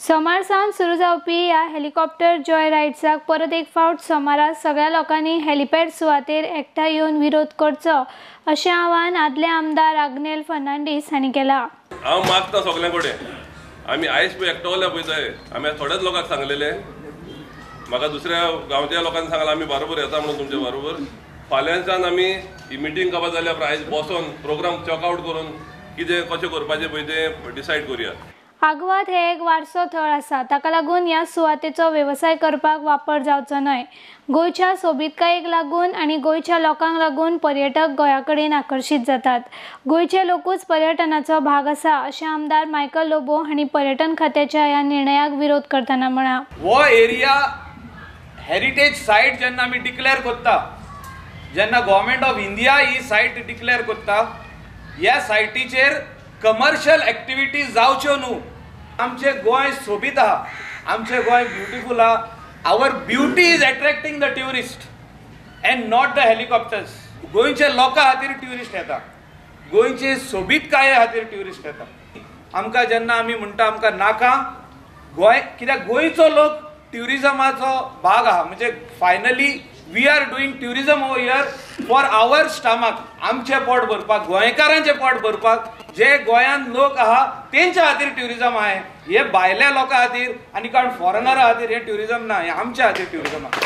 सोमार सावन सुरू जावपी ह्या हेलिकॉप्टर जॉय रायड्साक परत एक फावट सोमारा सगळ्या लोकांनी हेलिपॅड सुवातेर एकठांय येवन विरोध करचो अशें आवाहन आदले आमदार आग्नेल फर्नांडीस हांणी केलां. हांव मागता सगळ्यां कडेन, आमी आयज पळय एकटोल्या पळय आमी थोड्याच लोकांक सांगलेले, म्हाका दुसऱ्या गांवच्या लोकांनी सांगलां आमी बरोबर येता म्हणून तुमच्या बरोबर. फाल्यांच्यान आमी ही मिटींग काबार जाल्या आयज बसोन प्रोग्राम चॉक आवट करून कितें कशें करपाचें पळय तें डिसायड करुया. आगवाद हे एक वारसो थळ आसा, ताका लागून ह्या सुवातेचो वेवसाय करपाक वापर जावचो न्हय. गोंयच्या सोबीतकायेक लागून आनी गोंयच्या लोकांक लागून पर्यटक गोंया कडेन आकर्शीत जातात. गोंयचे लोकूच पर्यटनाचो भाग आसा अशें आमदार मायकल लोबो हांणी पर्यटन खात्याच्या ह्या निर्णयाक विरोध करतना म्हळां. हो एरिया हेरिटेज सायट जेन्ना आमी डिक्लेअर करता, जेन्ना government of India he site declare करता, ह्या सायटीचेर कमर्शियल एक्टिविटीज जावच्यो न्हू. आमचे गोंय सोबीत आहा, आमचे गोंय ब्युटिफूल आहा. Our beauty is attracting the tourist and not the helicopters. गोंयचे लोकां खातीर ट्युरिस्ट येता, गोंयचे सोबीतकाये खातीर ट्युरिस्ट येता. आमकां जेन्ना आमी म्हणटा आमकां नाका गोंय, कित्याक गोंयचो लोक ट्युरिजमाचो भाग आहा. म्हणजे finally we are doing tourism over here for our stomach, आमचें पोट भरपाक, गोंयकारांचें पोट भरपाक. जे गोंयांत लोक आहा तेंच्या खातीर ट्युरिजम आहा, हे भायल्या लोकां खातीर आनी कांय फॉरेनरा खातीर हें ट्युरिजम ना, हें आमच्या खातीर ट्युरिजम आहा.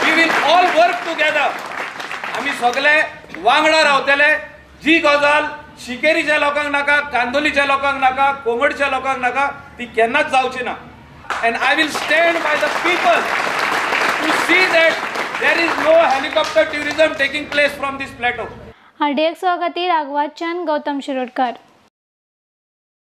We will all work together, आमी सगळे वांगडा रावतले. जी गजाल शिकेरीच्या लोकांक नाका, कांदोलीच्या लोकांक नाका, कोंगडच्या लोकांक नाका, ती केन्नाच जावची ना. And I will stand by the people to see that there is no helicopter tourism taking place from this plateau. RDX खातीर आगवादच्यान गौतम शिरोडकर.